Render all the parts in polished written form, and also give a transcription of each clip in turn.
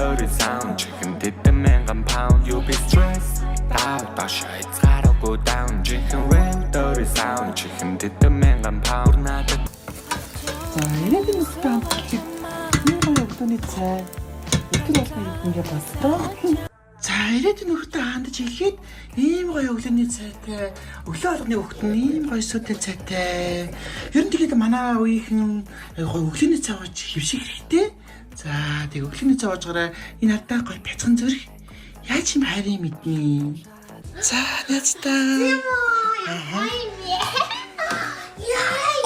dirty sound. Чихэн тэдэн мянган pound. You be stressed out. Доош хязгааргүй down. Жинхэнэ real dirty sound. Чихэн тэдэн мянган pound. Надад За, ирээдүйн нөхөртэй хамт хэлэхэд ийм гоё өглөөний цай өдөр болгон ингэ болтоо. За, ирээдүйн нөхөртэй хандаж хэлэхэд ийм гоё өглөөний цайтай, өглөө болгоны хүүхэд нь ийм гоё сүйтэй цайтай. Ер нь тэгээд манай үеийнхэн гоё өглөөний цай ууж хэвших хэрэгтэй. За, тэг өглөөний цай уужгаараа энэ хардаа гоё бяцхан зүрх яаж юм хайрын мэднэ. За, найздаа. Яа.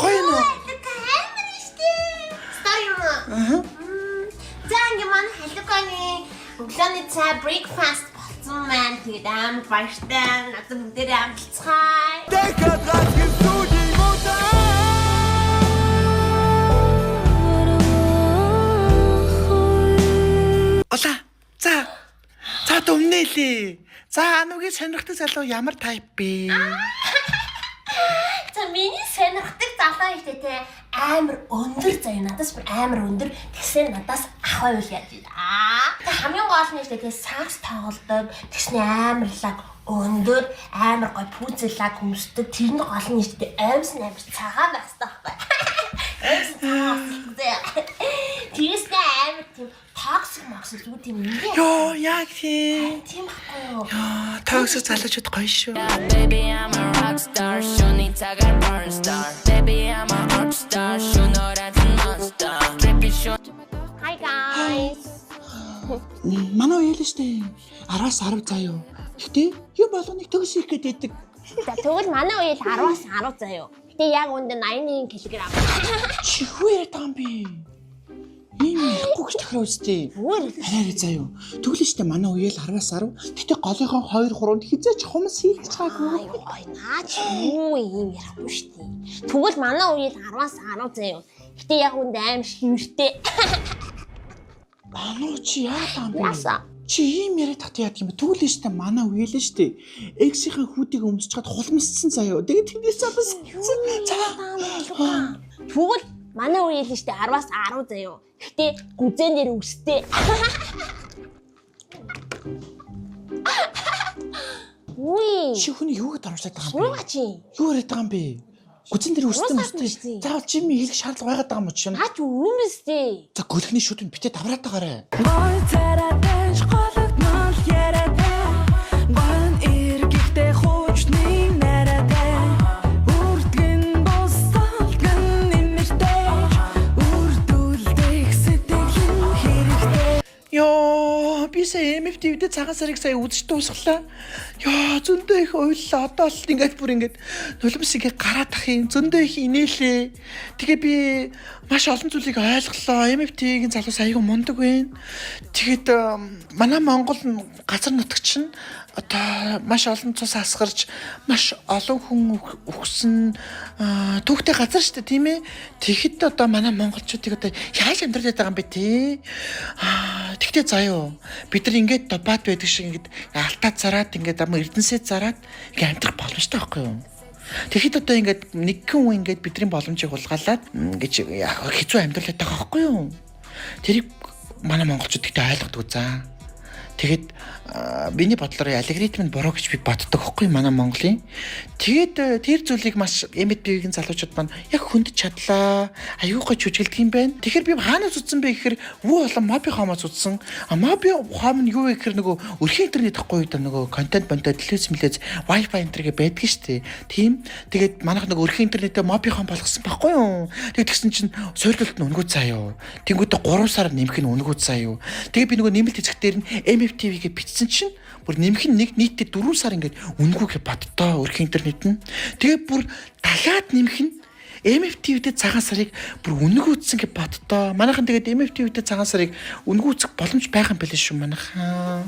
Гоё юм уу? Стар юм уу? Аа. За, ингээ манай халуканы өглөөний цай breakfast болсон маань. Тэгээд амар баяртай. Одоо бүгдээрээ амталцгаая. Дахиад ганц зүйлийг муудаа. Ола. За. За, өмнөлээ. За, анугийн сонирхдаг залуу ямар type бэ? За, миний сонирхдаг залуу ихтэй те амар өндөр заяа, надаас бүр амар өндөр, тэгсэн надаас ах байвал яаж вэ? Аа. Тэг хамгийн гол нь ихтэй те сакс тоглодог, тэгснэ амар лаг өндөр, амар гой пүүзэлаг өмсдөг. Тэр нь гол нь ихтэй аимс нь амар цагаан байх хэрэгтэй байхгүй. Аимс цагаан заяа. Тэрээсээ амар тийм toxic моксик зүгээр тийм ингээ. Йоо, яг тийм. Тийм байхгүй юу? Аа, toxic залуучууд гоё шүү. Baby, I'm a rock star, шөнийн цагаар porn star. Baby, I'm a rock star, шөнөөр амтан monster. Dripping шөн Hi guys. Манай үеэл штэ. 10-аас 10 заа юу. Гэтэ юм болгоныг төгс хийх гээд байдаг. За, тэгвэл манай үеэл 10-аас 10 заяа. Гэтэ яг үүндээ 81 кг. Чи хүү яриад байгаа юм бэ? Ийм ярихгүй гэж тохироо үстэй. Зүгээр. Арай заа юу. Тэгвэл штэ манай үеэл 10-аас 10. Гэтэ голынхоо 2 3-нд хизээч хумс хийх гэж байгаагүй. Ай ой, наа чи юу юм ярихгүй шүү дээ. Тэгвэл манай үеэл 10-аас 10 заяа. Гэтэ яг үүндээ аим шивэртэй. Ануу, чи яагаад байгаа юм бэ? Яасан? Чи ийм яриад тат яадаг юм бэ? Тэгвэл штэ манай үеэл штэ. Эксийнхээ хүүдийг өмсч чад хулмсцсан заяа. Тэгээд тэндээс залаас. За. Тэгвэл манай үеэл штэ 10-аас 10 заяа. Гэтэ гүзэн дээр өстэй. Үгүй. Чи хүний юу гэдээ оруулаад байгаа юм бэ? Юугаа чи? Юу яриад байгаа юм бэ? Гүзэн дээр өссөн Уусаад өстэй. өссөн. Заавал чими хэлэх шаардлага байгаад байгаа юм уу чинь? Наа чи үнэн биз дээ. За, гөлхний шүдэнд битээ давраад байгаарэ. Гой царайтай гологдмол яриатай, гон эргэхтэй хуучны нарайтай, үрдгэн бусалган нэмэртэй, үрдүүлдэх сэтгэл нь хэрэгтэй. Йоо, би сая MFTV-д цагаан сарыг сая үзэж дуусглаа. Йоо, зөндөө их уйллаа. Одоо л ингээд бүр ингээд нулимс ингээд гараад ах юм. Зөндөө их инээлээ. Тэгээ би маш олон зүйлийг ойлголоо. MFTV-ийн залуус аягүй мундаг байна. Тэгэхэд манай Монгол газар нутагч нь одоо маш олон цус асгарч, маш олон хүн үхсэн түүхтэй газар шүү дээ, тийм ээ. Тэгэхэд одоо манай монголчуудыг одоо яаж амьдрал байгаа юм бэ те? Аа, тэгтээ заяо. Бид нар ингээд дубаад байдаг шиг ингээд алтаа зараад, ингээд ам эрдэнсээ зараад ингээд амьдрах боломжтой байхгүй юу? Тэгэхэд одоо ингээд нэгэн хүн ингээд бидний боломжийг хулгайлаад ингэж хэцүү амьдрал байгаа байхгүй юу? Тэрийг манай монголчууд тэгтээ ойлгодог заа. Тэгэхэд миний бодлоор алгоритм нь буруу гэж би боддог хөхгүй манай Монголын. Тэгээд тэр зүйлийг маш MTV-ийн залуучууд маань яг хөндөж чадлаа. Аюу гой жүжиглдэг юм байна. Тэгэхээр би хаанаас үзсэн бэ гэхээр Вүү болон Mobi Home-оос үзсэн. А Mobi Home нь юу вэ гэхээр нөгөө өрхийн интернет гэхгүй юу да, нөгөө контент контент телевиз мэлез Wi-Fi энэ гэдэг байдаг шүү дээ. Тийм. Тэгээд манайх нөгөө өрхийн интернетээ Mobi Home болгосон байхгүй юу? Тэгээд тэгсэн чинь суйрлалт нь үнэгүй цаа юу. Тэнгүүдээ 3 сар нэмэх нь үнэгүй цаа юу. Тэгээ би нөгөө нэмэлт хэсэг дээр нь MFTV гэж бичсэн чинь бүр нэмэх нь нэг нийтдээ 4 сар ингээд үнэгүй гэж боддоо өрхийн интернет нь. Тэгээ бүр дахиад нэмэх нь MFTV-д цагаан сарыг бүр үнэгүй үзсэн гэж боддоо. Манайхан тэгээд MFTV-д цагаан сарыг үнэгүй үзэх боломж байх юм байлээ шүү манайхан.